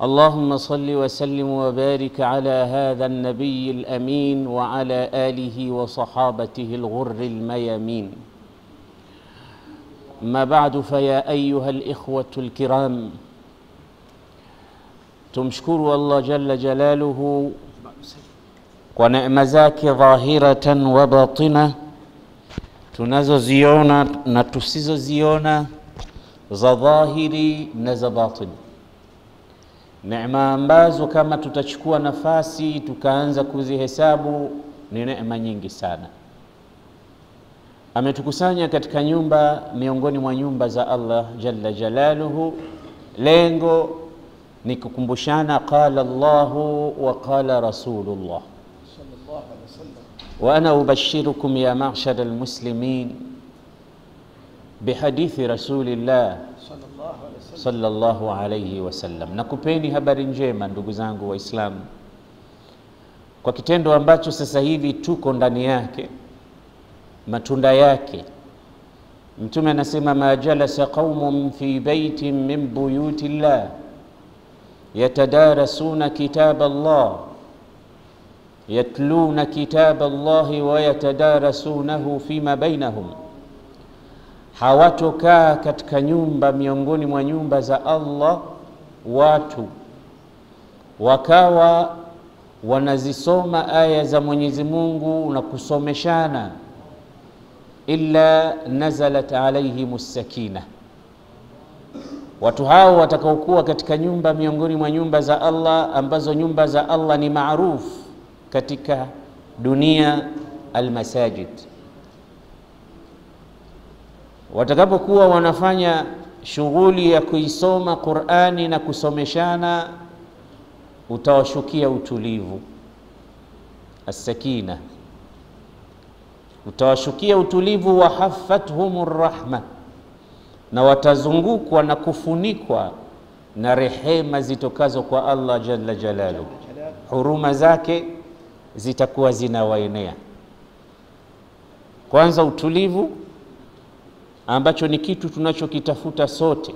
اللهم صل وسلم وبارك على هذا النبي الأمين وعلى آله وصحابته الغر الميامين. ما بعد، فيا أيها الإخوة الكرام، tumshukuru Allah jalla jalaluhu kwa neema zake dhahiratan wa batina, tunazoziona na tusizoziona, za dhahiri na za batini, neema ambazo kama tutachukua nafasi tukaanza kuzihesabu ni neema nyingi sana. Ametukusanya katika nyumba miongoni mwa nyumba za Allah jalla jalaluhu, lengo ni kukumbushana qala Allahu wa qala Rasulullah sallallahu alaihi wasallam. Wa ana ubashirukum ya ma'shar almuslimin bihadithi Rasulillah sallallahu alayhi wasallam. Nakupeni habari njema ndugu zangu Waislamu, kwa kitendo ambacho sasa hivi tuko ndani yake, matunda yake. Mtume anasema ma jalasa qaumun fi baitin min buyutillah yatadarasuna kitab Allah yatluna kitab Allah wa yatadarasunahu fima bainahum, hawatokaa katika nyumba miongoni mwa nyumba za Allah watu wakawa wanazisoma aya za Mwenyezi Mungu na kusomeshana, illa nazalat alayhimus sakina. Watu hao watakaokuwa katika nyumba miongoni mwa nyumba za Allah, ambazo nyumba za Allah ni maarufu katika dunia, almasajid, watakapokuwa wanafanya shughuli ya kuisoma Qur'ani na kusomeshana, utawashukia utulivu, as-sakina, utawashukia utulivu. Wa haffathumur rahma, na watazungukwa na kufunikwa na rehema zitokazo kwa Allah jalla jalaluhu, huruma zake zitakuwa zinawaenea. Kwanza utulivu, ambacho ni kitu tunachokitafuta sote.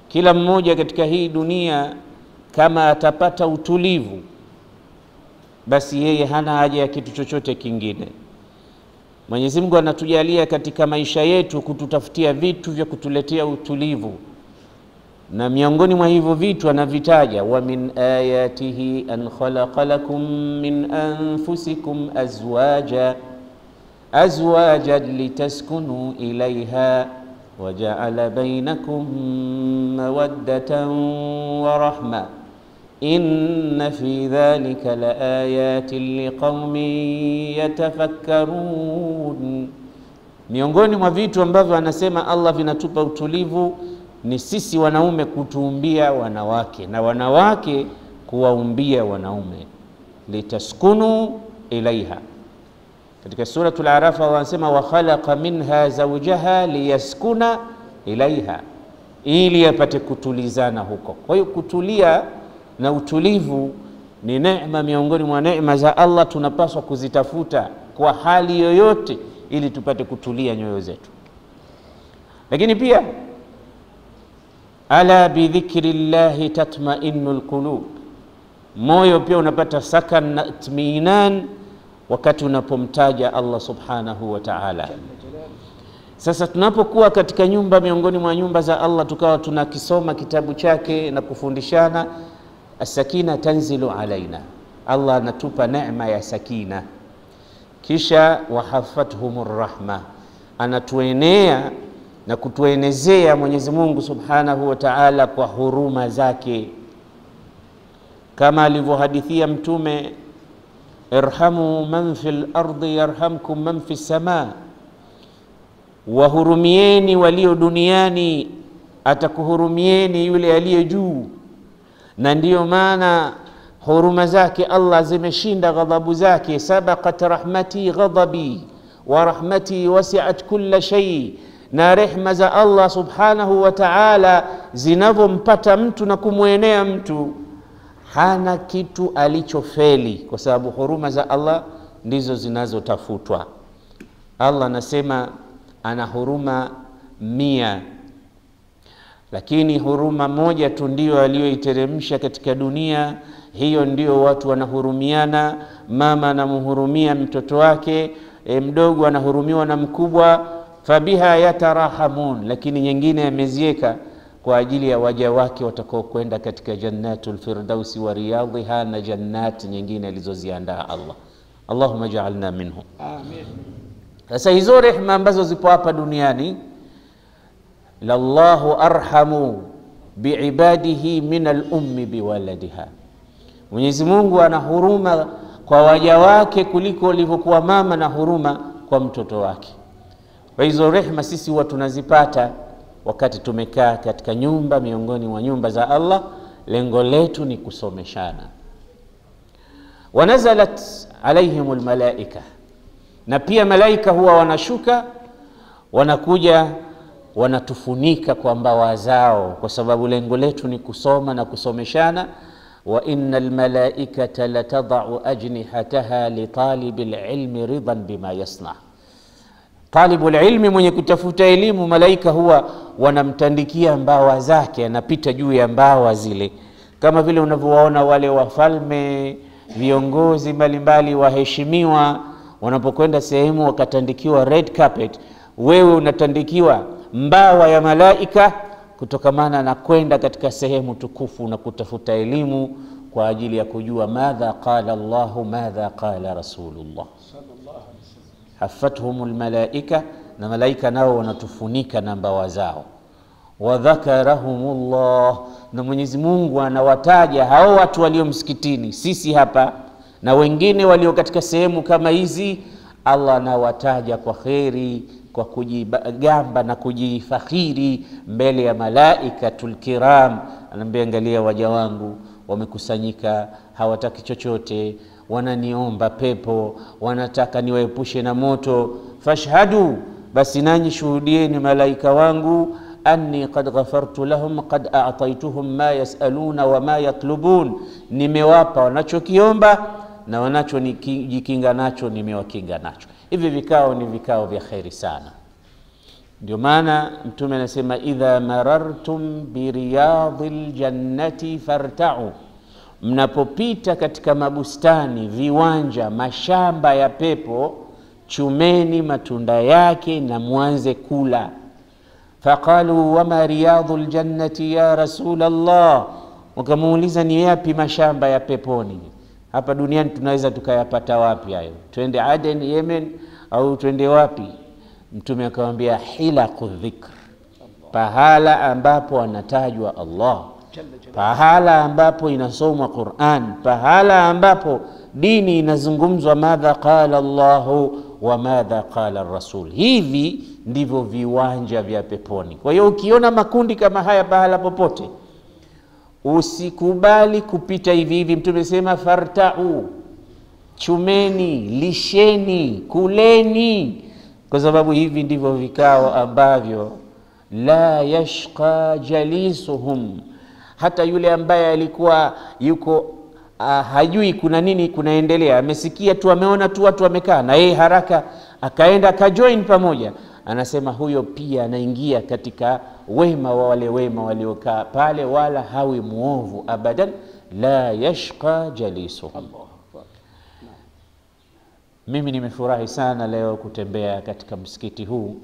Kila mmoja katika hii dunia kama atapata utulivu, basi yeye hana haja ya kitu chochote kingine. Mwenyezi Mungu anatujalia katika maisha yetu kututafutia vitu vya kutuletea utulivu, na miongoni mwa hivyo vitu anavitaja, wa min ayatihi an khalaqa lakum min anfusikum azwaja azwajan litaskunu ilaiha wa ja'ala bainakum mawaddatan wa rahma inna fi dhalika laayatin liqaumin yatafakkarun. Miongoni mwa vitu ambavyo anasema Allah vinatupa utulivu ni sisi wanaume kutuumbia wanawake na wanawake kuwaumbia wanaume, litaskunu ilaiha. Katika suratul Araf Allah anasema wa khalaqa minha zawjaha liyaskuna ilaiha, ili apate kutulizana huko. Kwa hiyo kutulia na utulivu ni neema miongoni mwa neema za Allah, tunapaswa kuzitafuta kwa hali yoyote ili tupate kutulia nyoyo zetu. Lakini pia ala bidhikrillahi tatma'innul qulub, moyo pia unapata sakan na itmiinan wakati unapomtaja Allah subhanahu wa ta'ala. Sasa tunapokuwa katika nyumba miongoni mwa nyumba za Allah, tukawa tunakisoma kitabu chake na kufundishana, as-sakina tanzilu alaina, Allah anatupa neema ya sakina. Kisha wahafathumur rahma, anatuenea na kutuenezea Mwenyezi Mungu subhanahu wa ta'ala kwa huruma zake, kama alivyohadithia Mtume, irhamu man fil ardi yarhamkum man fis samaa, wahurumieni walio duniani atakuhurumieni yule aliye juu. Na ndiyo maana huruma zake Allah zimeshinda ghadhabu zake, sabaqat rahmati ghadabi wa rahmati wasi'at kulla shay. Na rehma za Allah subhanahu wa ta'ala zinavompata mtu na kumwenea mtu, hana kitu alichofeli, kwa sababu huruma za Allah ndizo zinazotafutwa. Allah anasema ana huruma 100. Lakini huruma moja tu ndiyo aliyoiteremsha katika dunia hiyo, ndiyo watu wanahurumiana. Mama anamhurumia mtoto wake, mdogo anahurumiwa na mkubwa, fabiha yatarahamun. Lakini nyingine ameziweka kwa ajili ya waja wake watakao kwenda katika jannatul firdausi wa riyadhiha, na jannati nyingine alizoziandaa Allah. Allahumma ja'alna minhum. Amin. Sasa hizo rehma ambazo zipo hapa duniani, lallahu arhamu biibadihi min al-ummi biwaladiha, Mwenyezi Mungu ana huruma kwa waja wake kuliko ilivyokuwa mama na huruma kwa mtoto wake. Kwa hizo rehma sisi huwa tunazipata wakati tumekaa katika nyumba miongoni mwa nyumba za Allah. Lengo letu ni kusomeshana. Wanazalat alaihimul malaika, na pia malaika huwa wanashuka, wanakuja wanatufunika kwa mbawa zao, kwa sababu lengo letu ni kusoma na kusomeshana. Wa innal malaikata latadau ajnihataha litalibil ilmi ridan bima yasna. Talibul ilmi, mwenye kutafuta elimu, malaika huwa wanamtandikia mbawa zake, anapita juu ya mbawa zile, kama vile unavyowaona wale wafalme, viongozi mbalimbali, waheshimiwa wanapokwenda sehemu wakatandikiwa red carpet, wewe unatandikiwa mbawa ya malaika kutokamana na kwenda katika sehemu tukufu na kutafuta elimu kwa ajili ya kujua madha qala Allahu, madha qala Rasulullah. Hafathumul malaika, na malaika nao wanatufunika na mbawa zao. Wa dhakarahumullah, na Mwenyezi Mungu anawataja hao watu walio msikitini, sisi hapa na wengine walio katika sehemu kama hizi. Allah anawataja kwa kheri, kwa kujigamba na kujifakhiri mbele ya malaikatul kiram. Anaambia, angalia waja wangu wamekusanyika, hawataki chochote, wananiomba pepo, wanataka niwaepushe na moto. Fashhadu, basi nanyi shuhudieni malaika wangu, anni qad ghafartu lahum qad a'taytuhum ma yasaluna wa ma yatlubun, nimewapa wanachokiomba na wanachojikinga nacho nimewakinga nacho. Hivi vikao ni vikao vya kheri sana. Ndio maana Mtume anasema idha marartum biriyadil jannati farta'u, mnapopita katika mabustani, viwanja, mashamba ya pepo, chumeni matunda yake na mwanze kula. Faqalu wama riyadul jannati ya Rasulallah, wakamuuliza ni yapi mashamba ya peponi? Hapa duniani tunaweza tukayapata wapi hayo? Twende Aden, Yemen, au twende wapi? Mtume akamwambia hilaqu dhikr, pahala ambapo anatajwa Allah, pahala ambapo inasomwa Qur'an, pahala ambapo dini inazungumzwa, madha qala Allahu wa madha qala Rasul. Hivi ndivyo viwanja vya peponi. Kwa hiyo ukiona makundi kama haya pahala popote, usikubali kupita hivi hivi. Mtume sema fartau, chumeni, lisheni, kuleni, kwa sababu hivi ndivyo vikao ambavyo la yashqa jalisuhum, hata yule ambaye alikuwa yuko hajui kuna nini kunaendelea, amesikia tu, ameona tu watu wamekaa, na yeye haraka akaenda akajoin pamoja, anasema huyo pia anaingia katika wema wa wale wema waliokaa pale, wala hawi muovu abadan. La yashqa jalisuhum. Mimi nimefurahi sana leo kutembea katika msikiti huu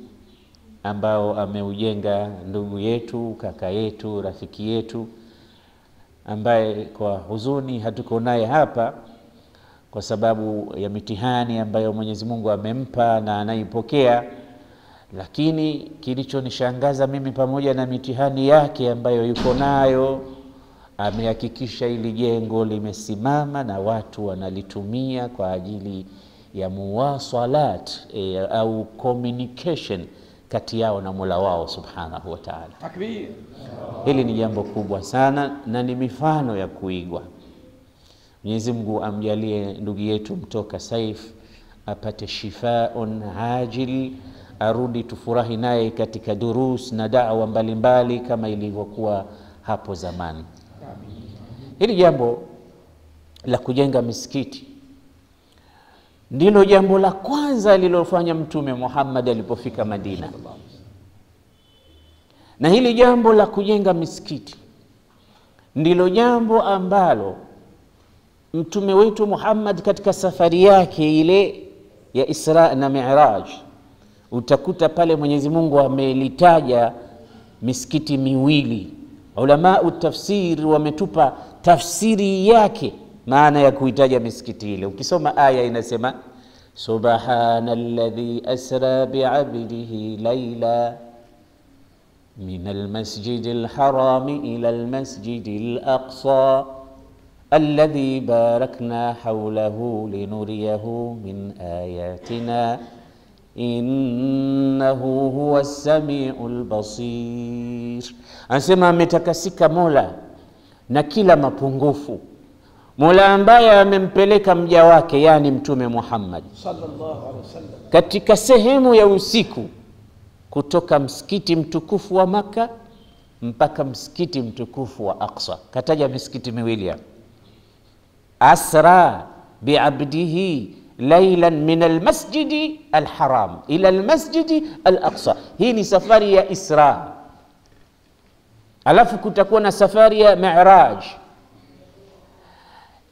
ambao ameujenga ndugu yetu, kaka yetu, rafiki yetu, ambaye kwa huzuni hatuko naye hapa kwa sababu ya mitihani ambayo Mwenyezi Mungu amempa na anaipokea. Lakini kilichonishangaza mimi, pamoja na mitihani yake ambayo yuko nayo, amehakikisha hili jengo limesimama na watu wanalitumia kwa ajili ya muwasalat au communication kati yao na Mola wao Subhanahu wa Ta'ala. Takbir. Hili ni jambo kubwa sana na ni mifano ya kuigwa. Mwenyezi Mungu amjalie ndugu yetu Mtoka Saif apate shifaun ajil, arudi tufurahi naye katika durus na da'wa mbalimbali kama ilivyokuwa hapo zamani. Hili jambo la kujenga misikiti ndilo jambo la kwanza alilofanya Mtume Muhammad alipofika Madina. Na hili jambo la kujenga misikiti ndilo jambo ambalo Mtume wetu Muhammad katika safari yake ile ya Isra na Mi'raj, utakuta pale Mwenyezi Mungu amelitaja misikiti miwili. Ulama utafsiri wametupa tafsiri yake, maana ya kuitaja misikiti ile. Ukisoma aya inasema subhanalladhi asra bi'abdihi layla min almasjidil harami ila almasjidil aqsa alladhi barakna hawlahu linuriyahu min ayatina innahu huwa samiul basir. Anasema ametakasika Mola na kila mapungufu, Mola ambaye amempeleka mja wake, yani Mtume Muhammad sallallahu alaihi wasallam, katika sehemu ya usiku kutoka msikiti mtukufu wa Maka mpaka msikiti mtukufu wa Aqsa. Kataja misikiti miwili hapa, asra biabdihi laylan min almasjidi alharam ila almasjidi alaqsa. Hii ni safari ya Isra. Alafu kutakuwa na safari ya Mi'raj.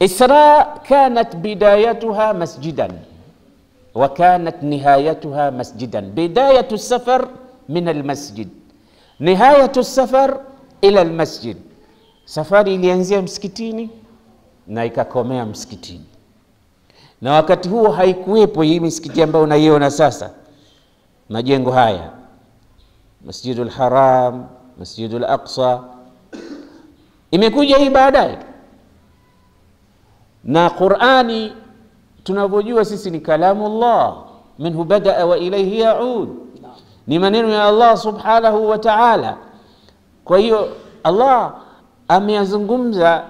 Isra kanat bidayatuha masjidan wa kanat nihayatuha masjidan. Bidayatu safar min almasjid, nihayatu safar ila almasjid. Safari ilianzia msikitini na ikakomea msikitini. Na wakati huo haikuwepo hii misikiti ambayo unaiona sasa, majengo haya, Masjidul Haram, Masjidul Aqsa, imekuja hii baadaye. Na Qur'ani tunavyojua sisi ni kalamullah, minhu badaa wa ilayhi yaud, ni maneno ya Allah subhanahu wa ta'ala. Kwa hiyo Allah ameyazungumza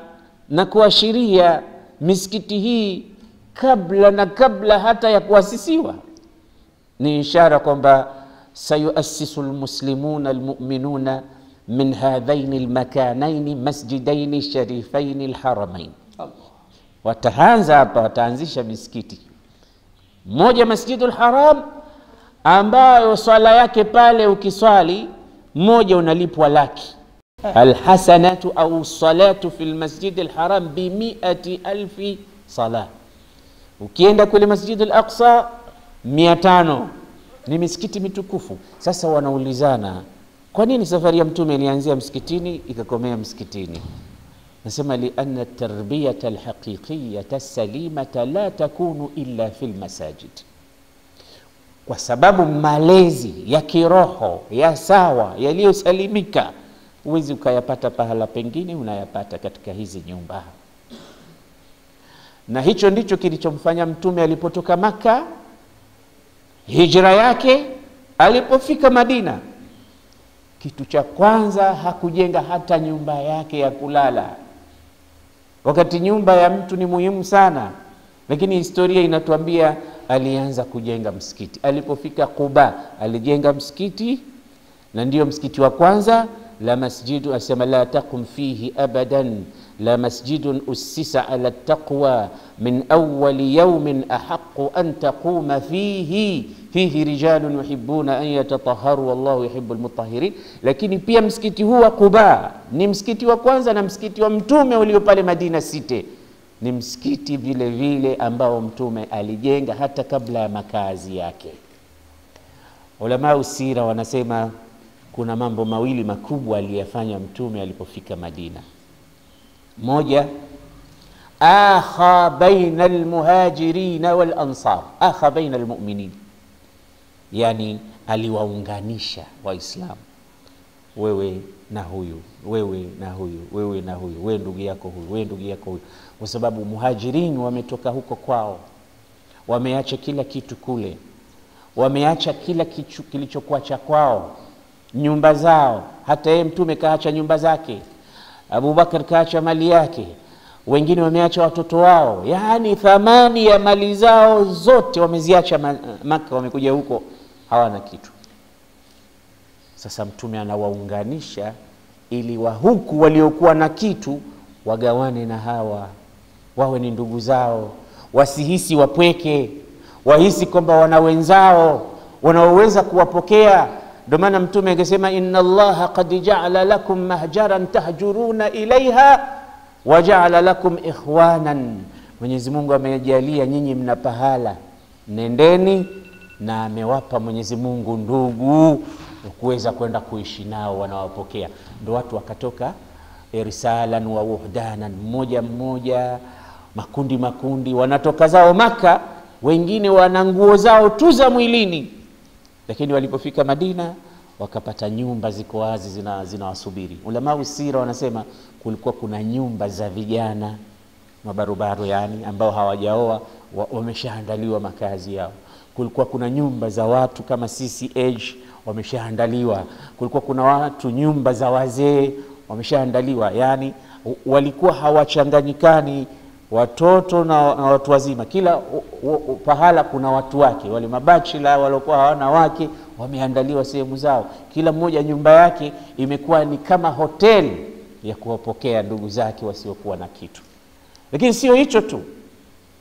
na kuashiria misikiti hii kabla na kabla hata ya kuasisiwa. Ni ishara kwamba sayuassisu almuslimuna almu'minuna min hadhaini almakanaini masjidaini sharifaini alharamain. Wataanza hapa, wataanzisha misikiti moja, Masjidul Haram, ambayo swala yake pale ukiswali moja unalipwa laki. Alhasanatu au salatu fil Masjidil Haram bi 100,000 sala. Ukienda kule Masjidul Aqsa 500. Ni misikiti mitukufu. Sasa wanaulizana, kwa nini safari ya Mtume ilianzia msikitini ikakomea msikitini? Nasema lianna tarbiyata alhaqiqiyata salimata la takunu illa fil masajid, kwa sababu malezi ya kiroho ya sawa yaliyosalimika huwezi ukayapata pahala pengine, unayapata katika hizi nyumba. Na hicho ndicho kilichomfanya Mtume alipotoka Maka, hijra yake, alipofika Madina, kitu cha kwanza hakujenga hata nyumba yake ya kulala. Wakati nyumba ya mtu ni muhimu sana, lakini historia inatuambia alianza kujenga msikiti. Alipofika Quba alijenga msikiti, na ndiyo msikiti wa kwanza. La masjidu, asema la taqum fihi abadan, la masjidun ussisa ala taqwa min awwali yawmin ahaqqu an taquma fihi fihi rijalun yuhibbuna an yatatahharu wallahu yuhibbul mutahhirin. Lakini pia msikiti huu wa Quba ni msikiti wa kwanza na msikiti wa Mtume ulio pale Madina City. Ni msikiti vile vile ambao Mtume alijenga hata kabla ya makazi yake. Ulama usira wanasema kuna mambo mawili makubwa aliyafanya Mtume alipofika Madina. Moja, akha baina almuhajirin wal ansar, akha baina almu'minin, yani aliwaunganisha Waislamu, wewe na huyu, wewe na huyu, wewe na huyu, wewe ndugu yako huyu, wewe ndugu yako huyu, kwa sababu muhajirin wametoka huko kwao, wameacha kila kitu kule, wameacha kila kitu kilichokuwa cha kwao, nyumba zao. Hata yeye Mtume kaacha nyumba zake, Abubakar kaacha mali yake, wengine wameacha watoto wao, yaani thamani ya mali zao zote wameziacha Maka, wamekuja huko hawana kitu. Sasa Mtume anawaunganisha ili wa huku waliokuwa na kitu wagawane na hawa, wawe ni ndugu zao, wasihisi wapweke, wahisi kwamba wana wenzao wanaoweza kuwapokea Ndio maana Mtume akasema inna Allaha qad ja'ala lakum mahjaran tahjuruna ilaiha wa ja'ala lakum ikhwanan, Mwenyezi Mungu amejalia nyinyi mna pahala nendeni, na amewapa Mwenyezi Mungu ndugu kuweza kwenda kuishi nao, wanawapokea. Ndio watu wakatoka irsalan wa wuhdanan, mmoja mmoja, makundi makundi, wanatoka zao Maka, wengine wana nguo zao tu za mwilini, lakini walipofika Madina wakapata nyumba ziko wazi zinawasubiri. Ulama usira wanasema kulikuwa kuna nyumba za vijana mabarubaru, yani ambao hawajaoa, wameshaandaliwa makazi yao. Kulikuwa kuna nyumba za watu kama sisi age wameshaandaliwa. Kulikuwa kuna watu nyumba za wazee wameshaandaliwa. Yani walikuwa hawachanganyikani watoto na watu wazima. Kila pahala kuna watu wake. Wale mabachila waliokuwa hawana wake wameandaliwa sehemu zao. Kila mmoja nyumba yake imekuwa ni kama hoteli ya kuwapokea ndugu zake wasiokuwa na kitu. Lakini sio hicho tu,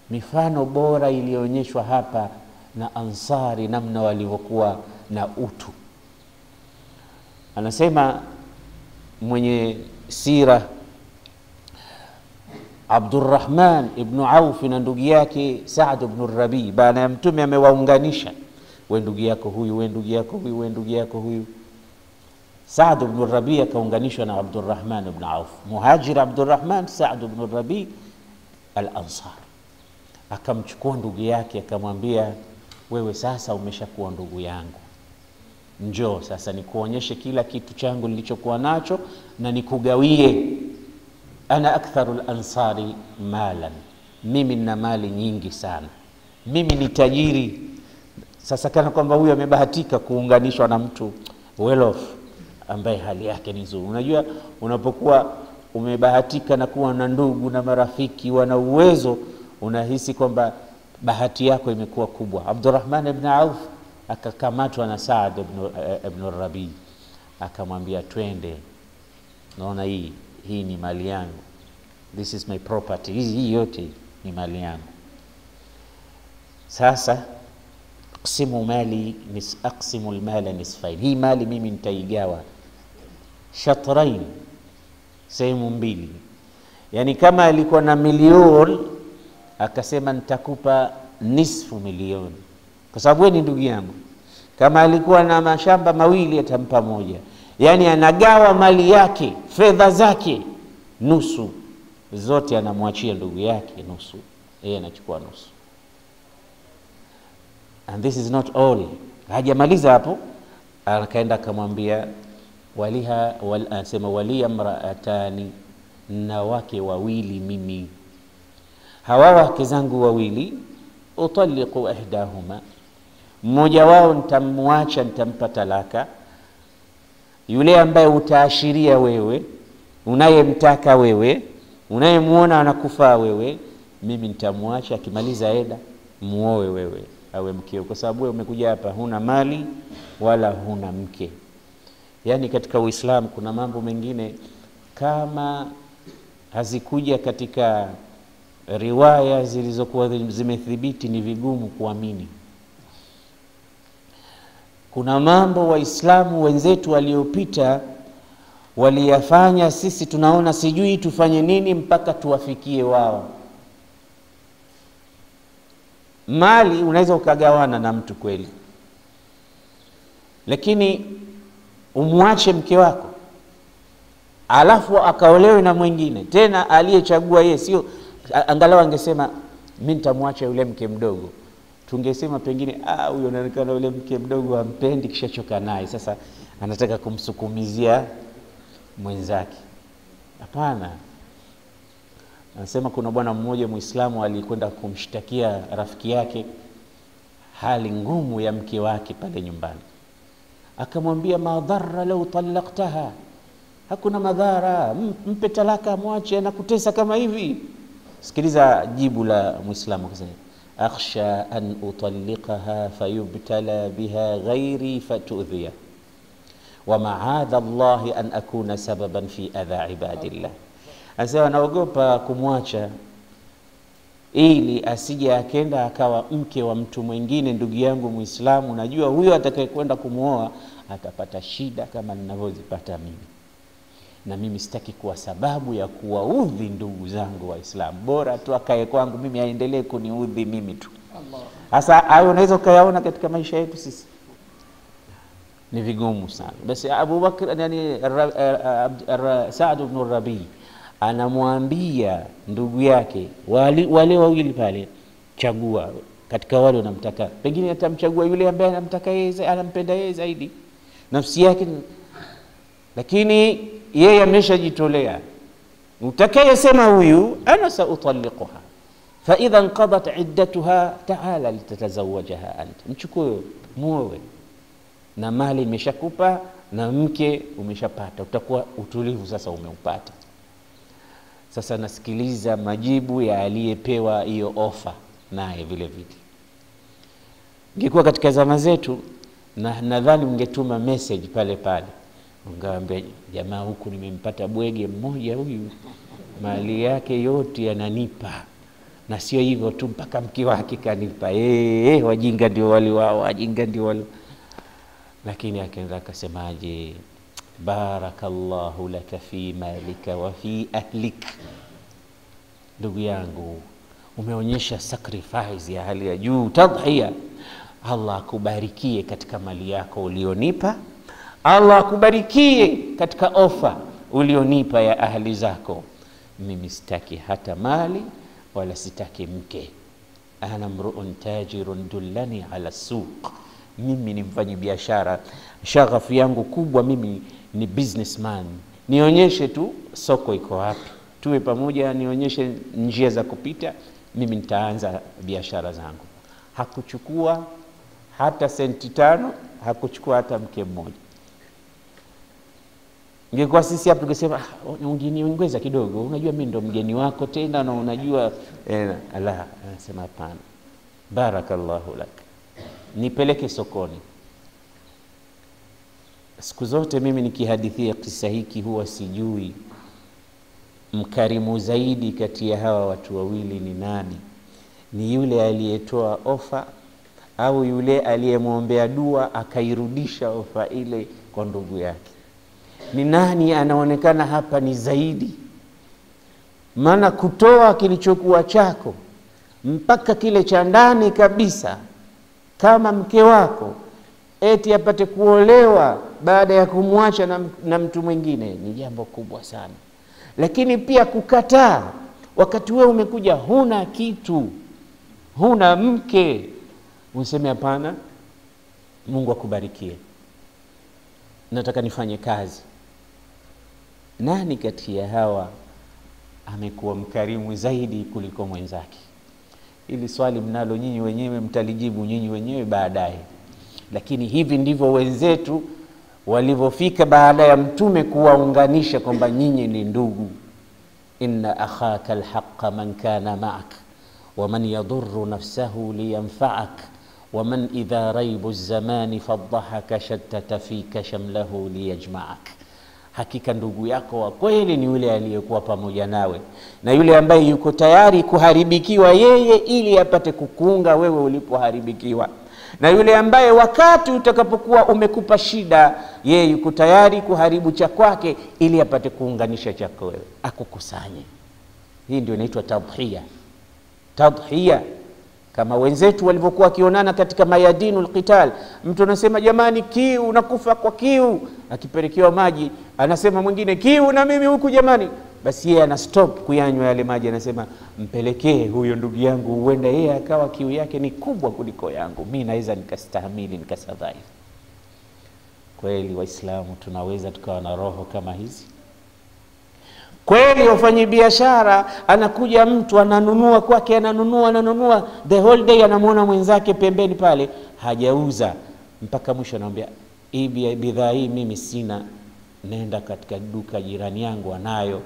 mifano bora iliyoonyeshwa hapa na Ansari, namna walivyokuwa na utu. Anasema mwenye sira Abdurrahman ibn Auf na ndugu yake Saad ibn Rabi, baada ya Mtume amewaunganisha, we ndugu yako huyu, we ndugu yako huyu, we ndugu yako huyu. Saad ibn Rabi akaunganishwa na Abdurrahman ibn Auf, muhajir Abdurrahman, Saad ibn Rabi al-Ansar. Akamchukua ndugu yake akamwambia, wewe sasa umeshakuwa ndugu yangu, njoo sasa nikuonyeshe kila kitu changu nilichokuwa nacho na nikugawie. Ana aktharu al-ansari malan, mimi nina mali nyingi sana, mimi ni tajiri. Sasa kana kwamba huyu amebahatika kuunganishwa na mtu well off ambaye hali yake ni nzuri. Unajua, unapokuwa umebahatika na kuwa na ndugu na marafiki wana uwezo, unahisi kwamba bahati yako imekuwa kubwa. Abdurrahman ibn Auf akakamatwa na Saad ibn Rabi, akamwambia twende, naona hii ni mali yangu, this is my property, hii yote ni mali yangu. Sasa aqsimu mali aqsimu almala nisfain, hii mali mimi nitaigawa shatrain, sehemu mbili. Yani kama alikuwa na milioni, akasema nitakupa nisfu milioni kwa sababu wewe ni ndugu yangu. Kama alikuwa na mashamba mawili atampa moja. Yani anagawa mali yake, fedha zake nusu, zote anamwachia ndugu yake nusu, yeye anachukua nusu. And this is not all. Hajamaliza hapo, akaenda akamwambia waliha anasema waliya mraatani, na wake wawili mimi, hawa wake zangu wawili, utaliqu ihdahuma, mmoja wao nitamwacha, nitampa talaka, yule ambaye utaashiria wewe, unayemtaka wewe, unayemuona anakufaa wewe, mimi nitamwacha, akimaliza eda muoe wewe awe mkeo, kwa sababu wewe umekuja hapa huna mali wala huna mke. Yani katika Uislamu kuna mambo mengine kama hazikuja katika riwaya zilizokuwa zimethibiti ni vigumu kuamini. Kuna mambo Waislamu wenzetu waliopita waliyafanya, sisi tunaona sijui tufanye nini mpaka tuwafikie wao. Mali unaweza ukagawana na mtu kweli, lakini umwache mke wako alafu akaolewe na mwingine tena aliyechagua yeye, sio angalau angesema mimi nitamwacha yule mke mdogo, tungesema pengine huyo anaonekana yule mke mdogo hampendi, kishachoka naye, sasa anataka kumsukumizia mwenzake. Hapana. Anasema kuna bwana mmoja Muislamu alikwenda kumshtakia rafiki yake hali ngumu ya mke wake pale nyumbani. Akamwambia madhara law talaqtaha, hakuna madhara, mpe talaka, mwache na kutesa kama hivi. Sikiliza jibu la Muislamu, akasema akhsha an utalliqaha fayubtala biha ghairi fatudhiya wa ma'adha Allah an akuna sababan fi adha ibadillah. Anasema naogopa kumwacha ili asije akenda akawa mke wa mtu mwingine. Ndugu yangu Muislamu, najua huyo atakayekwenda kumuoa atapata shida kama ninavyozipata mimi, na mimi sitaki kuwa sababu ya kuwaudhi ndugu zangu Waislamu. Bora tu akae kwangu mimi, aendelee kuniudhi mimi tu. Sasa hayo unaweza ukayaona katika maisha yetu sisi, ni vigumu sana. Basi Abu Bakr, yani Saad ibn Rabi anamwambia ndugu yake wale wawili pale, chagua katika wale unamtaka. Pengine atamchagua yule ambaye anamtaka yeye, anampenda yeye zaidi, nafsi yake, lakini yeye ameshajitolea. Utakayesema huyu ana sautalliquha fa idha inqadat iddatuha ta'ala litatazawajaha anta, mchukue muoe, na mali imeshakupa na mke umeshapata, utakuwa utulivu sasa umeupata. Sasa nasikiliza majibu ya aliyepewa hiyo ofa naye vile vile. Ingekuwa katika zama zetu, na nadhani ungetuma message pale pale, ungeambia jamaa, huku nimempata bwege mmoja huyu, mali yake yote ananipa, na sio hivyo tu, mpaka mke wake kanipa. Wajinga ndio wale wao, wajinga ndio wale. Lakini akaenda akasemaje? Barakallahu laka fi malika wa fi ahlik. Ndugu yangu, umeonyesha sacrifice ya hali ya juu, tadhiya. Allah akubarikie katika mali yako ulionipa, Allah akubarikie katika ofa ulionipa ya ahli zako. Mimi sitaki hata mali wala sitaki mke. Ana mruun tajirun dullani ala suq. Mimi ni mfanyi biashara, shaghafu yangu kubwa mimi ni businessman. Nionyeshe tu soko iko wapi, tuwe pamoja, nionyeshe njia za kupita, mimi nitaanza biashara zangu. Hakuchukua hata senti 5, hakuchukua hata mke mmoja. Ingekuwa sisi hapa tungesema ungeniongeza kidogo, unajua mimi ndo mgeni wako tena, na unajua la, anasema hapana, barakallahu lak, nipeleke sokoni. Siku zote mimi nikihadithia kisa hiki huwa sijui mkarimu zaidi kati ya hawa watu wawili ni nani, ni yule aliyetoa ofa au yule aliyemwombea dua akairudisha ofa ile kwa ndugu yake. Ni nani anaonekana hapa ni zaidi? Maana kutoa kilichokuwa chako mpaka kile cha ndani kabisa, kama mke wako eti apate kuolewa baada ya kumwacha na mtu mwingine, ni jambo kubwa sana. Lakini pia kukataa wakati wewe umekuja huna kitu, huna mke, useme hapana, Mungu akubarikie, nataka nifanye kazi. Nani kati ya hawa amekuwa mkarimu zaidi kuliko mwenzake? Ili swali mnalo nyinyi wenyewe, mtalijibu nyinyi wenyewe baadaye. Lakini hivi ndivyo wenzetu walivyofika baada ya Mtume kuwaunganisha kwamba nyinyi ni ndugu. Inna akhaka alhaqqa man kana ma'ak wa man yadurru nafsahu liyanfa'ak wa man idha raibu zamani fadhahaka shattata fika shamlahu liyajma'ak. Hakika ndugu yako wa kweli ni yule aliyekuwa pamoja nawe, na yule ambaye yuko tayari kuharibikiwa yeye ili apate kukuunga wewe ulipoharibikiwa, na yule ambaye wakati utakapokuwa umekupa shida yeye yuko tayari kuharibu cha kwake ili apate kuunganisha chako wewe, akukusanye. Hii ndio inaitwa tadhiya. Tadhiya kama wenzetu walivyokuwa wakionana katika mayadinul qital. Mtu anasema jamani, kiu, nakufa kwa kiu. Akipelekewa maji anasema mwingine, kiu na mimi huku jamani. Basi yeye ana stop kuyanywa yale maji, anasema mpelekee huyo ndugu yangu, huenda yeye akawa kiu yake ni kubwa kuliko yangu, mimi naweza nikastahimili nikasurvive. Kweli Waislamu tunaweza tukawa na roho kama hizi? Kweli wafanyi biashara, anakuja mtu ananunua kwake, ananunua the whole day, anamuona mwenzake pembeni pale hajauza, mpaka mwisho anamwambia hii bidhaa hii mimi sina, nenda katika duka jirani yangu anayo,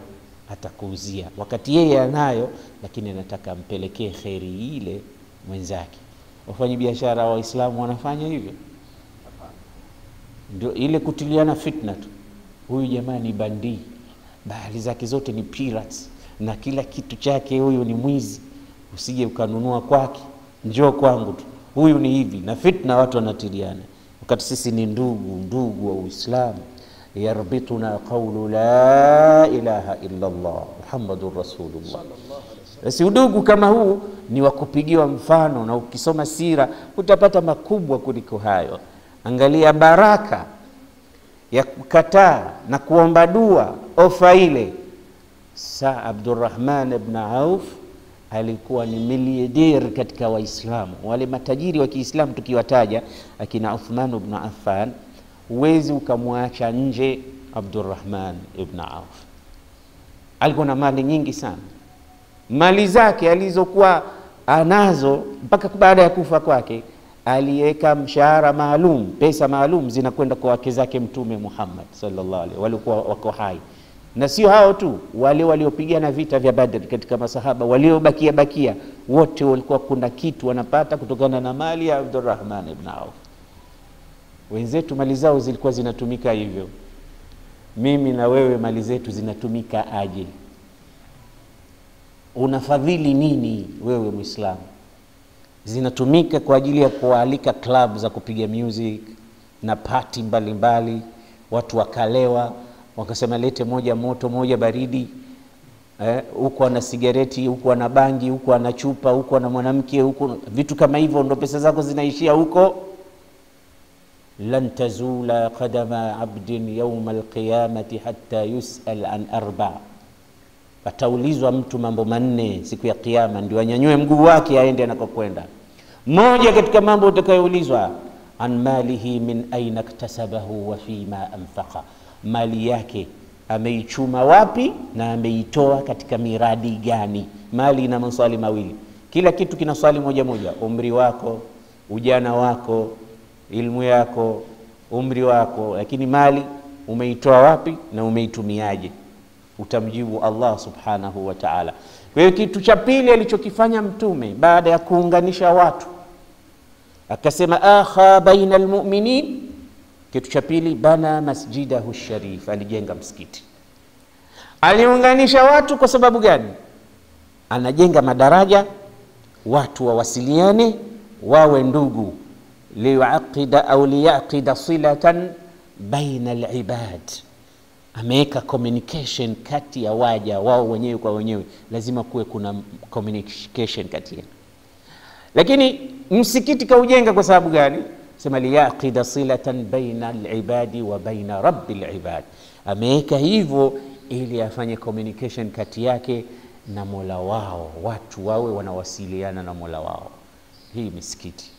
atakuuzia. Wakati yeye anayo, lakini anataka ampelekee kheri ile mwenzake. Wafanyi biashara Waislamu wanafanya hivyo? Ndio ile kutiliana fitna tu. Huyu jamaa ni bandii, bahari zake zote ni pirates, na kila kitu chake huyu ni mwizi. usije ukanunua kwake, njoo kwangu tu, huyu ni hivi. Na fitna watu wanatiliana, wakati sisi ni ndugu, ndugu wa Uislamu. Yarbituna qawlu la ilaha illa Allah Muhammadur Rasulullah. Basi udugu kama huu ni wa kupigiwa mfano, na ukisoma sira utapata makubwa kuliko hayo. Angalia baraka ya kukataa na kuomba dua ofa ile. Sa Abdurrahman ibn Auf alikuwa ni miliader katika Waislamu. Wale matajiri wa Kiislamu tukiwataja akina Uthman ibn Affan, huwezi ukamwacha nje Abdurrahman ibn Auf. Alikuwa na mali nyingi sana. Mali zake alizokuwa anazo mpaka baada ya kufa kwake, aliweka mshahara maalum, pesa maalum zinakwenda kwa wake zake Mtume Muhammad sallallahu alaihi, walikuwa wako hai. Na sio hao tu, wale waliopigana vita vya Badr katika masahaba waliobakia bakia wote walikuwa kuna kitu wanapata kutokana na mali ya Abdurrahman ibn Auf. Wenzetu mali zao zilikuwa zinatumika hivyo. Mimi na wewe mali zetu zinatumika aje? Unafadhili nini wewe Muislamu? Zinatumika kwa ajili ya kualika club za kupiga music na party mbalimbali, watu wakalewa, wakasema lete moja moto moja baridi, huko ana sigareti, huko ana bangi, huko ana chupa, huko ana mwanamke, huko vitu kama hivyo, ndo pesa zako zinaishia huko. Lan tazula qadama abdin yawm alqiyamati hatta yusal an arba. Ataulizwa mtu mambo manne siku ya kiyama ndio anyanyue mguu wake aende anakokwenda. Moja katika mambo utakayoulizwa, an malihi min aina iktasabahu wa fima anfaqa, mali yake ameichuma wapi na ameitoa katika miradi gani. Mali ina maswali mawili, kila kitu kina swali moja moja: umri wako, ujana wako, ilmu yako, umri wako, lakini mali umeitoa wapi na umeitumiaje? Utamjibu Allah subhanahu wa ta'ala. Kwa hiyo kitu cha pili alichokifanya Mtume baada ya kuunganisha watu, akasema akha baina almu'minin. Kitu cha pili, bana masjidahu sharif, alijenga msikiti. Aliunganisha watu kwa sababu gani? Anajenga madaraja, watu wawasiliane, wawe ndugu. Liyuaqida au liyaqida silatan baina alibad, ameweka communication kati ya waja wao wenyewe kwa wenyewe, lazima kuwe kuna communication kati yao. Lakini msikiti kaujenga kwa sababu gani? Sema liyaqida silatan baina alibadi wa baina rabbil ibad, ameweka hivyo ili afanye communication kati yake na Mola wao, watu wawe wanawasiliana na Mola wao. Hii misikiti.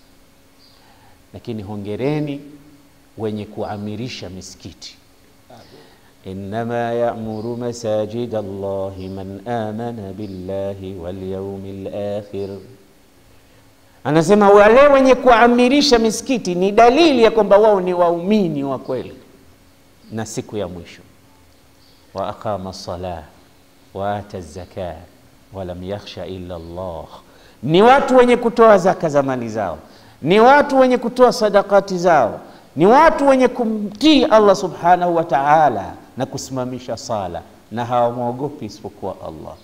Lakini hongereni wenye kuamirisha misikiti. Innama ya'muru masajid Allahi man amana billahi wal yawmil akhir. Anasema wale wenye kuamirisha misikiti ni dalili ya kwamba wao ni waumini wa kweli na siku ya mwisho. Wa aqama as-salah wa ata az-zakah wa lam yakhsha illa Allah. Ni watu wenye kutoa zaka za mali zao, ni watu wenye kutoa sadakati zao, ni watu wenye kumtii Allah subhanahu wa ta'ala na kusimamisha sala, na hawamwogopi isipokuwa Allah.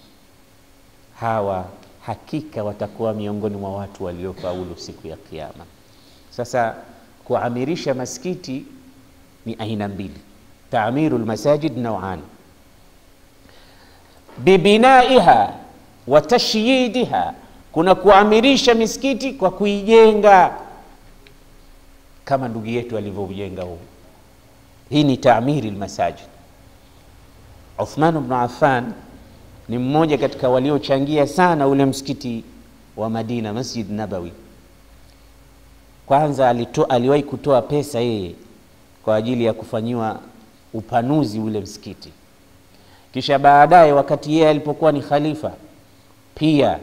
Hawa hakika watakuwa miongoni mwa watu waliofaulu siku ya Kiyama. Sasa kuamirisha masikiti ni aina mbili. Ta'mirul masajid naw'an, bibinaiha wa tashyidiha. Kuna kuamirisha misikiti kwa kuijenga kama ndugu yetu alivyoujenga huu. Hii ni ta'miri almasajid. Uthman ibn Affan ni mmoja katika waliochangia sana ule msikiti wa Madina, Masjid Nabawi. Kwanza aliwahi kutoa pesa yeye kwa ajili ya kufanyiwa upanuzi ule msikiti. Kisha baadaye wakati yeye alipokuwa ni khalifa pia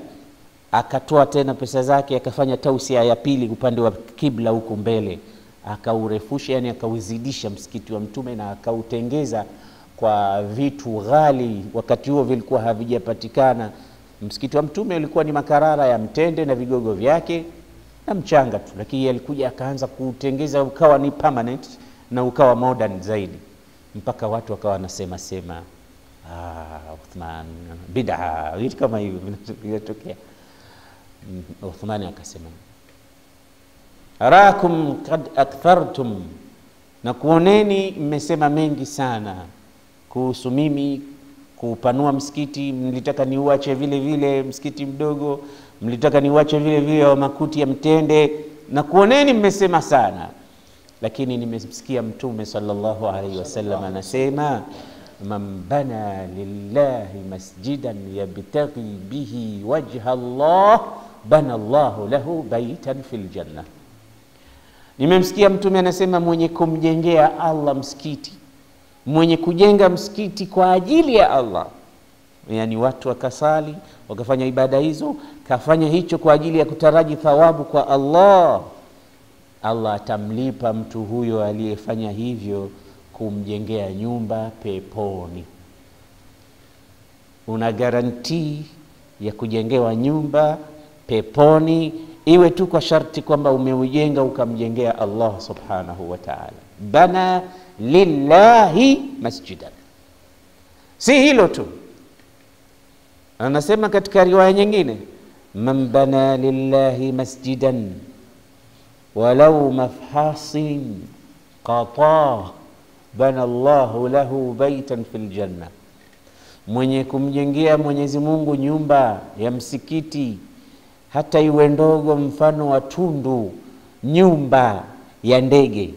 akatoa tena pesa zake, akafanya tausia ya pili upande wa kibla huku mbele, akaurefusha, yani akauzidisha msikiti wa Mtume na akautengeza kwa vitu ghali wakati huo vilikuwa havijapatikana. Msikiti wa Mtume ulikuwa ni makarara ya mtende na vigogo vyake na mchanga tu, lakini alikuja akaanza kuutengeza ukawa ni permanent na ukawa modern zaidi, mpaka watu wakawa wanasema sema Uthman bid'a, vitu kama hivyo vinatokea. Uthmani akasema, arakum kad akthartum, na kuoneni mmesema mengi sana kuhusu mimi kuupanua msikiti. Mlitaka niuache vile vile msikiti mdogo, mlitaka niuache vile vile wa makuti ya mtende, na kuoneni mmesema sana, lakini nimemsikia Mtume sallallahu alaihi wasallam anasema, man bana lillahi masjidan yabtaghi bihi wajha Allah bana Allahu lahu baitan fil janna. Nimemsikia Mtume anasema mwenye kumjengea Allah msikiti, mwenye kujenga msikiti kwa ajili ya Allah, yani watu wakasali wakafanya ibada hizo, kafanya hicho kwa ajili ya kutaraji thawabu kwa Allah, Allah atamlipa mtu huyo aliyefanya hivyo kumjengea nyumba peponi. Una garantii ya kujengewa nyumba peponi, iwe tu kwa sharti kwamba umeujenga ukamjengea Allah subhanahu wa ta'ala. Bana lillahi masjidan. Si hilo tu, anasema katika riwaya nyingine, man bana lillahi masjidan walau mafhasin qata bana Allahu lahu baitan fil janna, mwenye kumjengea Mwenyezi Mungu nyumba ya msikiti hata iwe ndogo mfano wa tundu, nyumba ya ndege.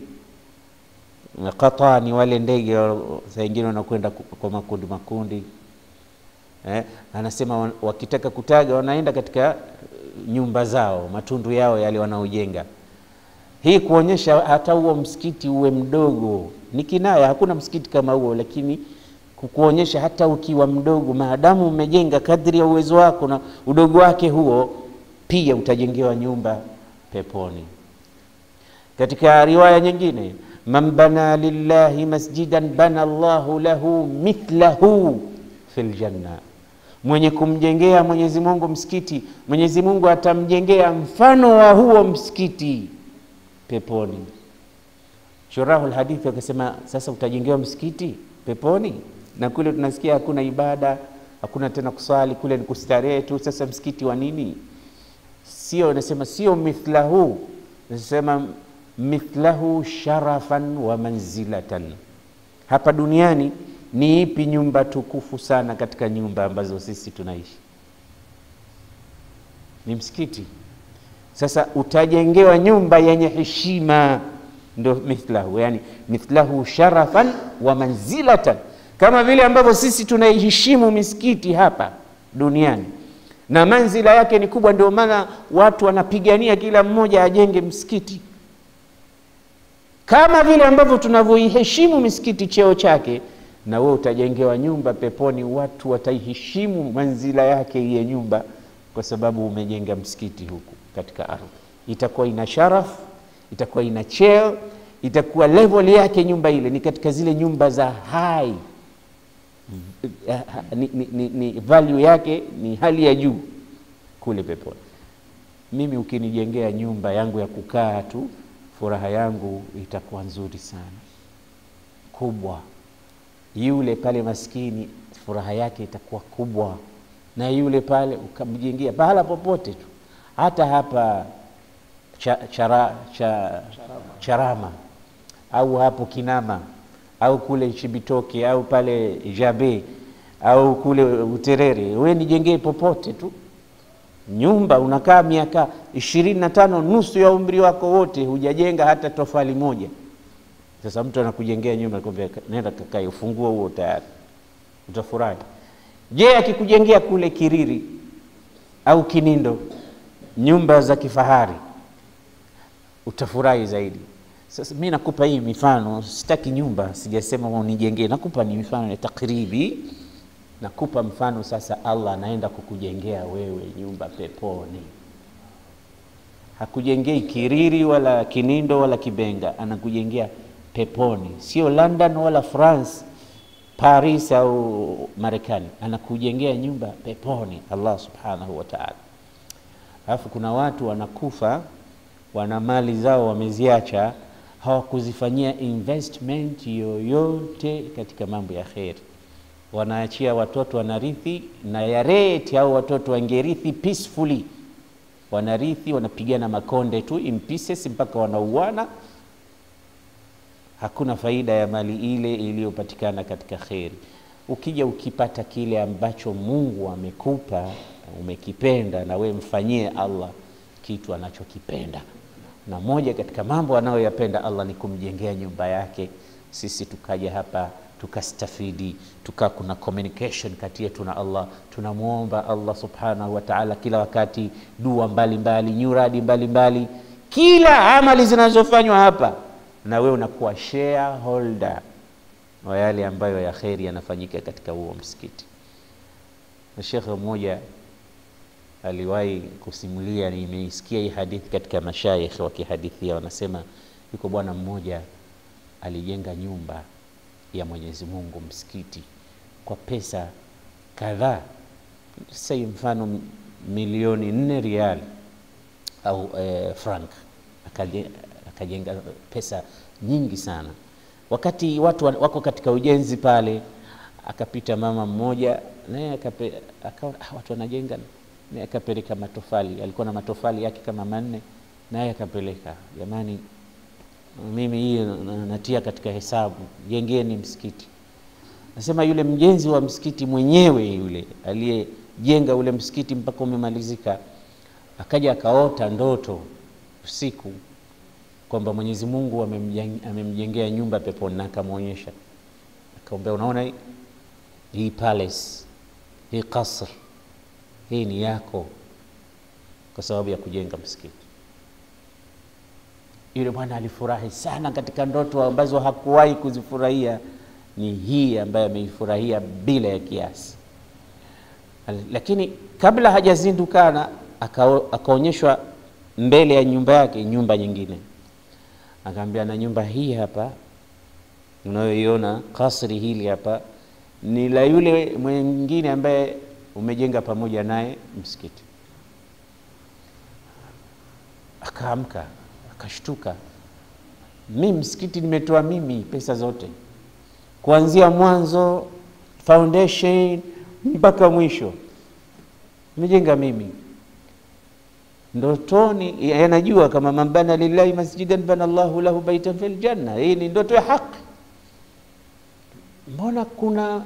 Qata ni wale ndege saa nyingine wanakwenda kwa makundi makundi. Anasema wakitaka kutaga wanaenda katika nyumba zao, matundu yao yale wanaojenga. Hii kuonyesha hata huo msikiti uwe mdogo, ni kinaya, hakuna msikiti kama huo, lakini kukuonyesha hata ukiwa mdogo, maadamu umejenga kadri ya uwezo wako na udogo wake huo, pia utajengewa nyumba peponi. Katika riwaya nyingine, man bana lillahi masjidan bana Allahu lahu mithlahu fil janna, mwenye kumjengea Mwenyezi Mungu msikiti, Mwenyezi Mungu atamjengea mfano wa huo msikiti peponi. Shurahul hadithi wakasema, sasa utajengewa msikiti peponi, na kule tunasikia hakuna ibada, hakuna tena kusali, kule ni kustarehe tu, sasa msikiti wa nini? Sio, nasema sio mithlahu, nasema mithlahu sharafan wa manzilatan. Hapa duniani ni ipi nyumba tukufu sana katika nyumba ambazo sisi tunaishi? Ni msikiti. Sasa utajengewa nyumba yenye heshima, ndo mithlahu, yani mithlahu sharafan wa manzilatan, kama vile ambavyo sisi tunaiheshimu misikiti hapa duniani na manzila yake ni kubwa, ndio maana watu wanapigania kila mmoja ajenge msikiti. Kama vile ambavyo tunavyoiheshimu misikiti cheo chake, na wewe utajengewa nyumba peponi, watu wataiheshimu manzila yake ile nyumba, kwa sababu umejenga msikiti huku katika ardhi. Itakuwa ina sharaf, itakuwa ina cheo, itakuwa level yake nyumba ile ni katika zile nyumba za high, ni value yake ni hali ya juu kule peponi. Mimi ukinijengea nyumba yangu ya kukaa tu, furaha yangu itakuwa nzuri sana, kubwa. Yule pale maskini furaha yake itakuwa kubwa, na yule pale ukamjengea pahala popote tu, hata hapa Charama au hapo Kinama au kule Chibitoke au pale Jabe au kule Uterere, wewe nijengee popote tu nyumba, unakaa miaka 25, nusu ya umri wako wote hujajenga hata tofali moja. Sasa mtu anakujengea nyumba, anakuambia nenda kakae, ufunguo huo tayari, utafurahi. Je, akikujengea kule Kiriri au Kinindo nyumba za kifahari, utafurahi zaidi? Sasa mimi nakupa hii mifano, sitaki nyumba, sijasema unijengee, nakupa ni mifano ya takribi. Nakupa mfano sasa, Allah anaenda kukujengea wewe nyumba peponi. Hakujengei Kiriri wala Kinindo wala Kibenga, anakujengea peponi, sio London wala France, Paris au Marekani, anakujengea nyumba peponi Allah subhanahu wa ta'ala. Alafu kuna watu wanakufa, wana mali zao wameziacha, hawakuzifanyia investment yoyote katika mambo ya kheri. Wanaachia watoto wanarithi, na yareti hao watoto wangerithi peacefully, Wanarithi wanapigana makonde tu in pieces mpaka wanauana. Hakuna faida ya mali ile iliyopatikana katika kheri. Ukija ukipata kile ambacho Mungu amekupa, umekipenda, na we mfanyie Allah kitu anachokipenda. Na moja katika mambo anayoyapenda Allah ni kumjengea nyumba yake. Sisi tukaja hapa tukastafidi, tuka kuna communication kati yetu na Allah. Tunamuomba Allah subhanahu wa ta'ala kila wakati, dua mbalimbali, nyuradi mbalimbali, kila amali zinazofanywa hapa, na wewe unakuwa shareholder wa yale ambayo ya kheri yanafanyika katika huo msikiti. Na shekhe mmoja aliwahi kusimulia, nimeisikia hii hadithi katika mashaikh wakihadithia, wanasema yuko bwana mmoja alijenga nyumba ya Mwenyezi Mungu, msikiti, kwa pesa kadhaa, say mfano 4,000,000 rial au franc. Akajenga pesa nyingi sana. Wakati watu wako katika ujenzi pale, akapita mama mmoja, naye akaona watu wanajenga, naye akapeleka matofali. Alikuwa na matofali yake kama 4, naye akapeleka, jamani, mimi hii natia katika hesabu, jengeni msikiti. Nasema yule mjenzi wa msikiti mwenyewe, yule aliyejenga ule msikiti mpaka umemalizika, akaja akaota ndoto usiku kwamba Mwenyezi Mungu amemjengea nyumba peponi, na akamuonyesha. Akamwambia, unaona hii palace, hii kasr, hii ni yako kwa sababu ya kujenga msikiti. Yule bwana alifurahi sana katika ndoto ambazo hakuwahi kuzifurahia, ni hii ambayo ameifurahia bila ya kiasi. Lakini kabla hajazindukana, akaonyeshwa mbele ya nyumba yake nyumba nyingine. Akaambia, na nyumba hii hapa unayoiona, kasri hili hapa, ni la yule mwingine ambaye umejenga pamoja naye msikiti. Akaamka, akashtuka, mimi msikiti nimetoa mimi pesa zote, kuanzia mwanzo foundation mpaka mwisho nimejenga mimi. Ndotoni anajua kama man bana lillahi masjidan bana Allahu lahu baitan fil janna, hii ni ndoto ya haki. Mbona kuna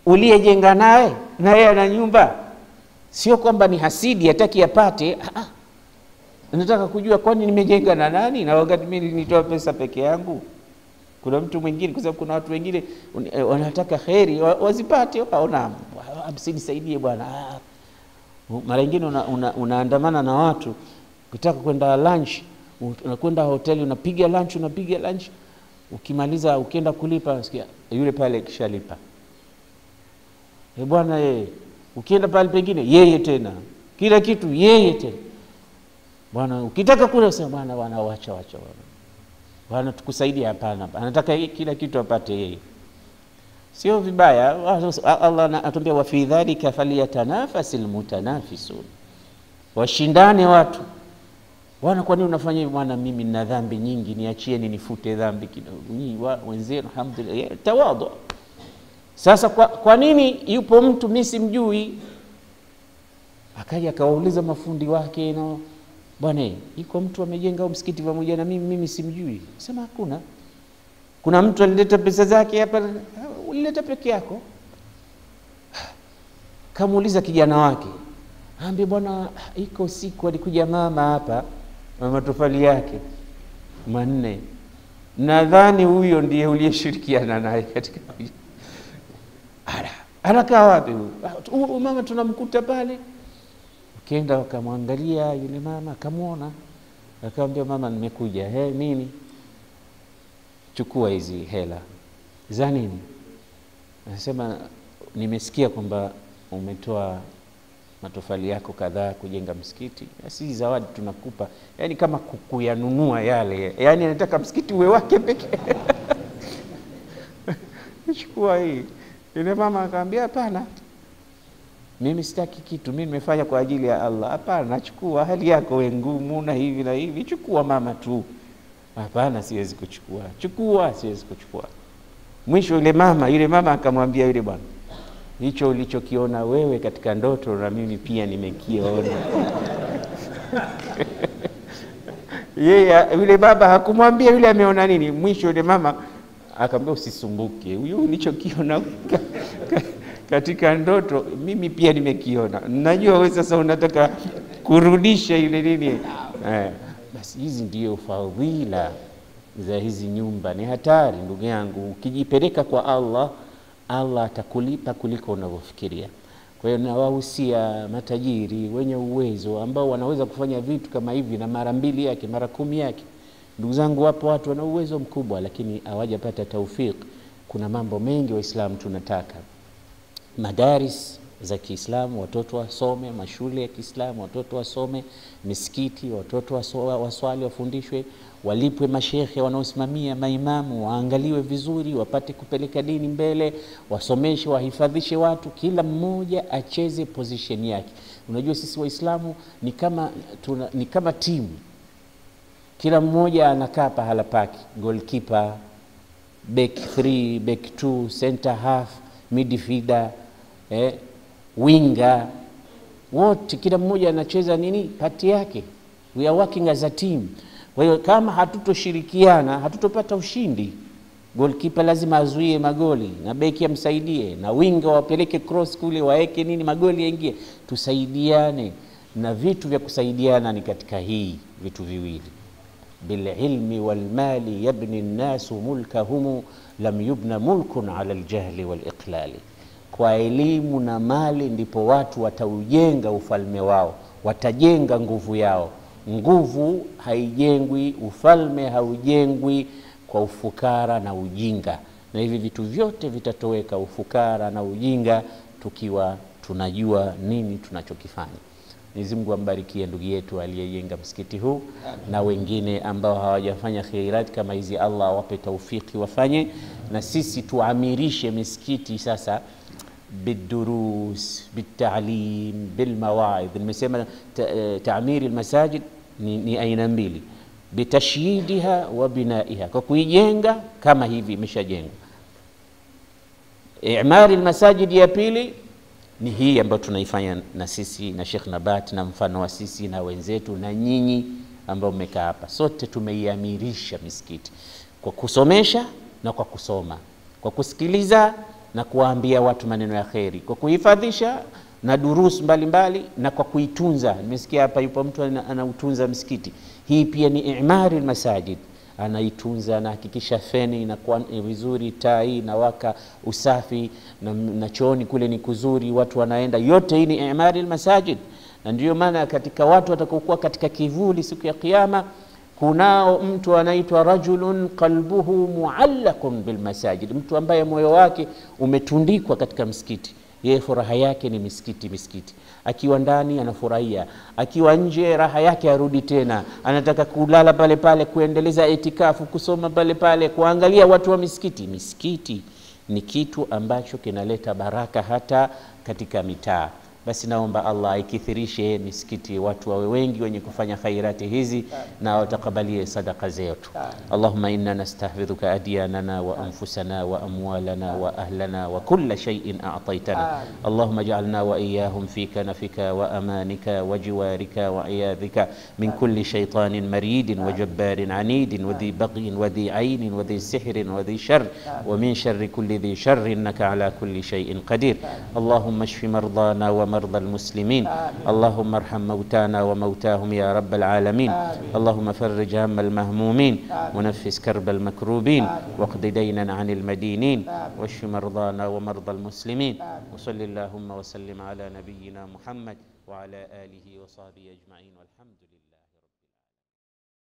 uliyejenga naye na yeye ana nyumba? Sio kwamba ni hasidi hataki apate, nataka kujua kwani nimejenga na nani, na wakati mimi nilitoa pesa peke yangu. Kuna mtu mwingine, kwa sababu kuna watu wengine wanataka kheri wazipate, waona msinisaidie bwana. Mara nyingine unaandamana na watu ukitaka kwenda lunch, unakwenda hoteli, unapiga lunch, unapiga lunch, ukimaliza ukienda kulipa unasikia yule pale kishalipa. Eh bwana, yeye ukienda pale pengine yeye tena, kila kitu yeye tena. Bwana ukitaka kula usema bwana bwana wacha wacha bwana. Bwana tukusaidie, hapana. Anataka kila kitu apate yeye. Sio vibaya, Allah anatuambia wa fi dhalika falyatanafasil mutanafisun. Washindane watu. Bwana kwa nini unafanya hivi? Bwana mimi nina dhambi nyingi, niachieni nifute dhambi kidogo. Nyinyi wenzenu alhamdulillah, tawadhu. Sasa kwa nini yupo mtu mimi simjui? Akaja akawauliza mafundi wake, no, bwana yuko mtu amejenga msikiti pamoja na mimi, mimi simjui. Sema hakuna. Kuna mtu alileta pesa zake hapa, ulileta peke yako. Kamuuliza kijana wake, ambie bwana iko siku alikuja mama hapa na matofali yake 4. Nadhani huyo ndiye uliyeshirikiana naye katika. Ala, anakaa wapi huyu? Huyu mama tunamkuta pale. Ukienda wakamwangalia yule mama, akamuona. Akamwambia mama nimekuja. He nini? Chukua hizi hela. Za nini? Anasema nimesikia kwamba umetoa matofali yako kadhaa kujenga msikiti. Si zawadi tunakupa. Yaani kama kuyanunua yale. Yaani anataka msikiti uwe wake pekee. Chukua hii. Yule mama akamwambia hapana. Mimi sitaki kitu, mimi nimefanya kwa ajili ya Allah. Hapana, chukua, hali yako we ngumu na hivi na hivi, chukua mama tu. Hapana, siwezi kuchukua. Chukua, siwezi kuchukua. Mwisho yule mama akamwambia yule bwana, hicho ulichokiona wewe katika ndoto na mimi pia nimekiona. Yeye yule baba hakumwambia yule ameona nini. Mwisho yule mama akamwambia usisumbuke, huyu ulichokiona katika ndoto mimi pia nimekiona, najua wewe sasa unataka kurudisha ile nini. Basi hizi ndio fadhila za hizi nyumba. Ni hatari ndugu yangu, ukijipeleka kwa Allah, Allah atakulipa kuliko unavyofikiria. Kwa hiyo nawahusia matajiri wenye uwezo ambao wanaweza kufanya vitu kama hivi na mara 2 yake, mara 10 yake. Ndugu zangu, wapo watu wana uwezo mkubwa lakini hawajapata taufik. Kuna mambo mengi Waislamu tunataka madaris za Kiislamu watoto wasome, mashule ya Kiislamu watoto wasome, misikiti watoto waswali, wafundishwe, walipwe mashehe wanaosimamia, maimamu waangaliwe vizuri, wapate kupeleka dini mbele, wasomeshe, wahifadhishe watu, kila mmoja acheze position yake. Unajua sisi Waislamu ni kama timu, kila mmoja anakaa pahala pake, goalkeeper, back 3, back 2, center half, midfielder, winger, wote kila mmoja anacheza nini pati yake. We are working as a team. Kwa hiyo kama hatutoshirikiana hatutopata ushindi. Goalkeeper lazima azuie magoli na beki amsaidie na winga wapeleke cross kule waeke nini magoli yaingie. Tusaidiane, na vitu vya kusaidiana ni katika hii vitu viwili. Bililmi walmali yabni nnasu mulkahum lam yubna mulkun ala aljahli waliqlali. Kwa elimu na mali ndipo watu wataujenga ufalme wao, watajenga nguvu yao. Nguvu haijengwi, ufalme haujengwi kwa ufukara na ujinga. Na hivi vitu vyote vitatoweka, ufukara na ujinga, tukiwa tunajua nini tunachokifanya. Mwenyezi Mungu ambarikie ndugu yetu aliyejenga msikiti huu na wengine ambao hawajafanya khairat kama hizi, Allah awape taufiki wafanye, na sisi tuamirishe misikiti sasa بالدروس بالتعليم بالمواعظ. Nimesema taamiri almasajid ni aina mbili, bitashidiha wa binaiha, kwa kuijenga kama hivi imeshajengwa. Imari almasajid ya pili ni hii ambayo tunaifanya na sisi na Sheikh Nabat na mfano wa sisi na wenzetu na nyinyi ambao mmekaa hapa. Sote tumeiamirisha misikiti kwa kusomesha na kwa kusoma, kwa kusikiliza na kuwaambia watu maneno ya kheri, kwa kuhifadhisha na durus mbalimbali na kwa kuitunza. Nimesikia hapa yupo mtu anautunza msikiti. Hii pia ni imari almasajid, anaitunza, anahakikisha feni inakuwa vizuri, tai inawaka, usafi na chooni kule ni kuzuri, watu wanaenda. Yote hii ni imari almasajid. Na ndio maana katika watu watakaokuwa katika kivuli siku ya Kiyama kunao mtu anaitwa rajulun qalbuhu muallaqun bilmasajid, mtu ambaye moyo wake umetundikwa katika msikiti. Yeye furaha yake ni misikiti, misikiti. Akiwa ndani anafurahia, akiwa nje raha yake arudi tena, anataka kulala pale pale, kuendeleza itikafu, kusoma pale pale, kuangalia watu wa misikiti. Misikiti ni kitu ambacho kinaleta baraka hata katika mitaa. Basi naomba Allah aikithirishe misikiti, watu wawe wengi wenye kufanya khairati hizi na watakabalie sadaka zetu. Allahumma inna nastahfidhuka adyanana wa anfusana wa amwalana wa ahlana wa kulla shay'in a'taytana. Allahumma ij'alna wa iyyahum fi kanafika wa amanika wa jiwarika wa iyadhika min kulli shaytanin maridin wa jabbarin anidin wa dhi baghin wa dhi aynin wa dhi sihrin wa dhi sharr wa min sharri kulli dhi sharr innaka ala kulli shay'in qadir. Allahumma ishfi mardana wa مرضى المسلمين. اللهم ارحم موتانا وموتاهم يا رب العالمين. اللهم فرج هم المهمومين ونفس كرب المكروبين واقض دينا عن المدينين واشف مرضانا ومرضى المسلمين. وصل اللهم وسلم على نبينا محمد وعلى آله وصحبه أجمعين والحمد لله.